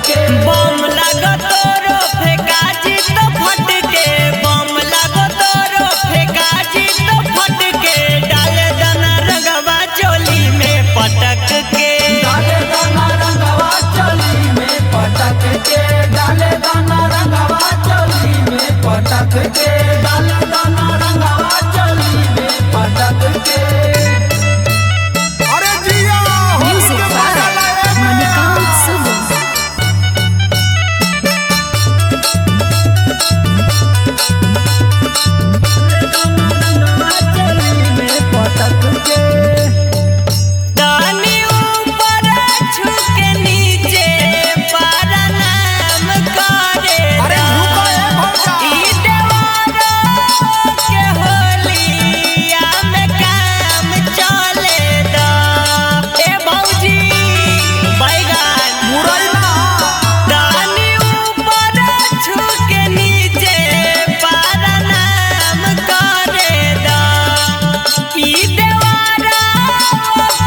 के। बम लागो तोरो फेंका जी तो फट के, बम लागो तोरो फेंका जी तो फट के, डाले दाना रंगवा चोली में पटक के। डाले दाना रंगवा चोली में पटक के, डाले दाना रंगवा चोली में पटक के, डाले दाना रंगवा चोली में पटक के। अरे जिया होली Music के by मजा लाए में। Manikant Subbu. रंगवा चोली में पटक के। दानी ऊपर छुके नीचे परनाम करे। अरे झुको ए भौजा। ई देवारो के होलिया में काम चले दा। ए भौजी बैगान। मुरई ना। दानी ऊपर छुके नीचे परनाम करे दा। ई देवारा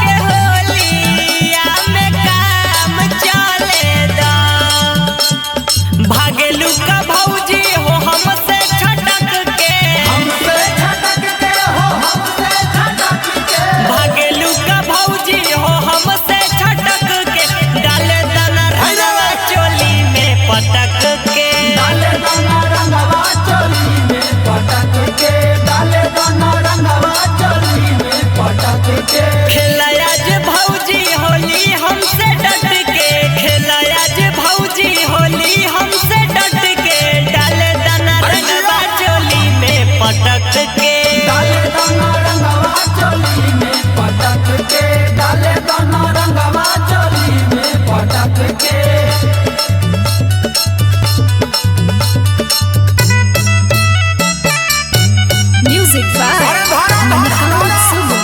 के होलिया में काम चले दा। भागेलू का भौजी हो हमसे छटक के, हमसे झटक के हो, हमसे झटक के। भागेलू का भौजी हो हमसे छटक के, डाले दाना रंगवा चोली में पटक के। डाले दाना रंगवा चोली में पटक के, डाले दाना रंगवा चोली में पटक के। खेलाया जे भौजी होली हमसे डट के, खेलाया जे भौजी होली हमसे डट के, डाले दाना रंगवा चोली में पटक के। डाले दाना रंगवा चोली में पटक के, डाले दाना रंगवा चोली में पटक के। Music by अरे धरा धरा Manikant धरा। Subbu.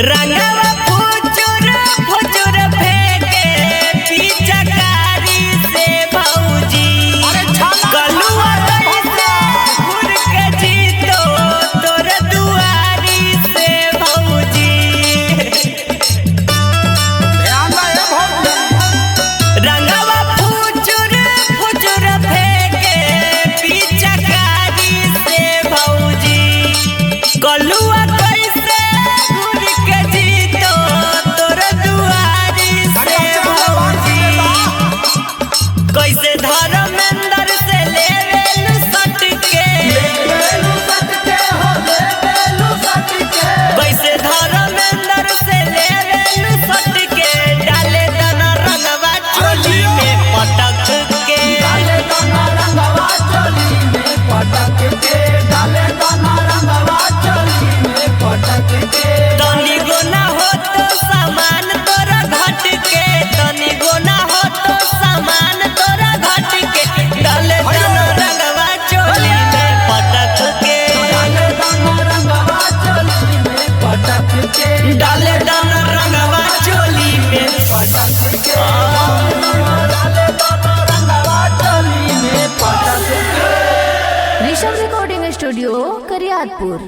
रंगवा फुचुर फुचुर फेंके पिचकारी से भौजी। अरे छाला कलुआ कैसे घुर के जीतो तोर दुआरी से भौजी। ध्यान ला ए भौजी। रंगवा फुचुर फुचुर फेंके पिचकारी से भौजी। कलुआ कैसे घुर के जीतो तोर दुआरी अरे से अच्छा भगवान भौजी। के बा। कैसे धर्मेंद्र से लेवेलु सट के, बेलू सट के हो, ले बेलू सट के। कैसे धर्मेंद्र से लेवेलु सट के, डाले दाना रंगवा चोली में पटक के। डाले दाना रंगवा चोली में पटक के, डाले दाना रंगवा चोली में पटक के। तनी गोना हो तो सामान तोरा घट के, तनी गोना हो तो सामान तोरा घट के, डाले दाना रंगवा चोली में पटक के। डाले दाना रंगवा चोली में पटक के, डाले दाना रंगवा चोली में पटक के। डाले दाना रंगवा चोली में पटक के। Rishabh Recording Studio, Kariyadpur.